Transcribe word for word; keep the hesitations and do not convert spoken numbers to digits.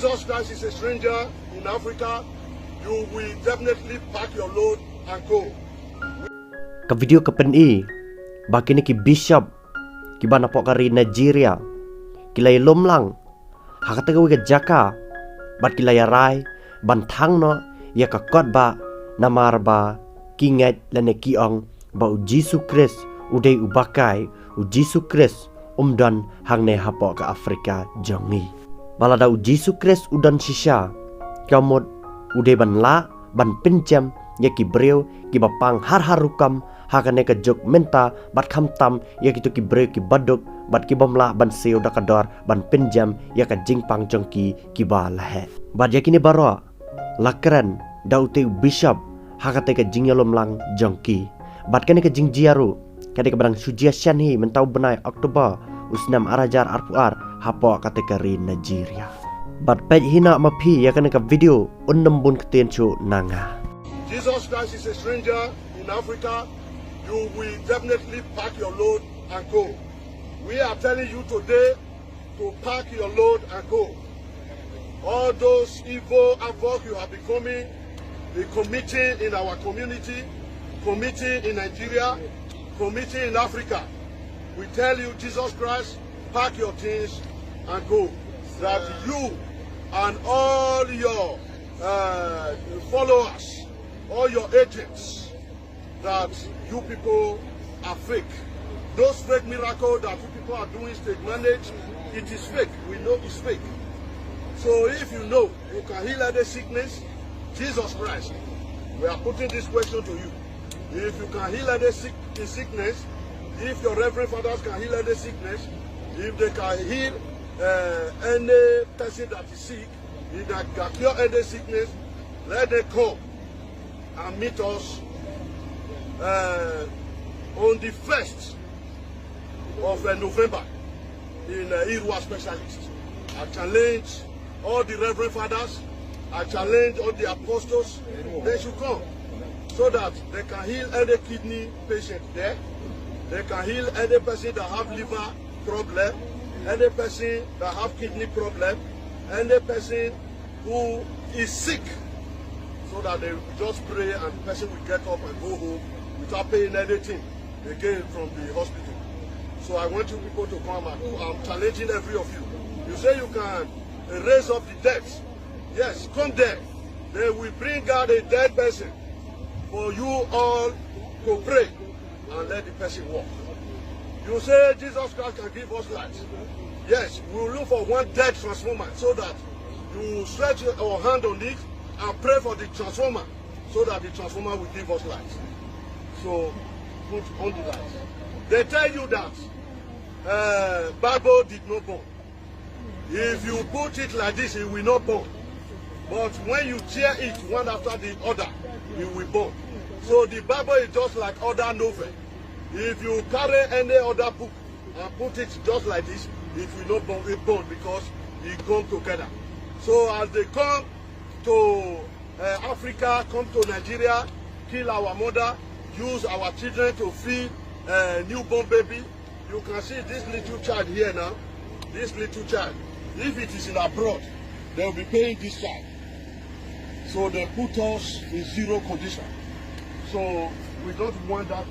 Jesus Christ is a stranger in Africa, you will definitely pack your load and go. Ka video ka pyni ba kine ki bishop kiba napoh ka ri Nigeria ki la ïalum lang ha kata kawei ka jaka bad ki la ïarai ban thang noh ïa ka kot ba namar ba ki ngeit lane ki ong ba u Jisu Khrist u dei u bakai, u Jisu Khrist um don hangne hapoh ka Afrika jong ngi. Ba lada u Jisu Khrist u don shisha, ka mut u dei ban lah ban pynjem ïa ki briew kiba pang har har rukom ha kane ka juk mynta bad khamtam ïa kito ki briew kiba duk bad kibym lah ban siew da ka dor ban pynjem ïa ka jingpang jong ki kiba la heh. Bad ïa kine baroh la kren da utei u bishop ha katei ka jingïalum lang jong ki. Bad kane ka jingjia ruh ka dei kaba dang shu jia shen hi mynta u bnai October u snem ar hajar arphew ar hapoh katei ka ri Nigeria. Bad peit hi noh ma phi ïa kane ka video, un nym bun ktien shuh na nga. Jesus Christ is a stranger in Africa. You will definitely pack your load and go. We are telling you today to pack your load and go. All those evil havoc you have been coming, been committing in our community, committing in Nigeria, committing in Africa, we tell you, Jesus Christ, pack your things and go. That you and all your uh, followers, all your agents, that you people are fake. Those fake miracles that you people are doing, stage manage, it is fake. We know it's fake. So if you know you can heal any sickness, Jesus Christ, we are putting this question to you. If you can heal any sick, sickness, if your reverend fathers can heal any sickness, if they can heal uh, any person that is sick, if they can cure any sickness, let them come and meet us uh, on the first of uh, November in uh, Irwa Specialist. I challenge all the Reverend Fathers, I challenge all the apostles, they should come so that they can heal any kidney patient there. They can heal any person that have liver problem, any person that have kidney problem, any person who is sick, so that they just pray and the person will get up and go home without paying anything again from the hospital. So I want you people to come and I'm challenging every of you. You say you can raise up the dead. Yes, come there. They will bring out a dead person for you all to pray and let the person walk. You say Jesus Christ can give us life. Yes, we will look for one dead transformer so that you stretch your hand on it and pray for the transformer so that the transformer will give us life. So put on the light. They tell you that uh, Bible did not burn. If you put it like this, it will not burn. But when you tear it one after the other, it will burn. So the Bible is just like other novel. If you carry any other book and put it just like this, it will not burn, it burn because it come together. So as they come to uh, Africa, come to Nigeria, kill our mother, use our children to feed uh, newborn baby, you can see this little child here now. This little child, if it is in abroad, they will be paying this child. So they put us in zero condition. So we don't want that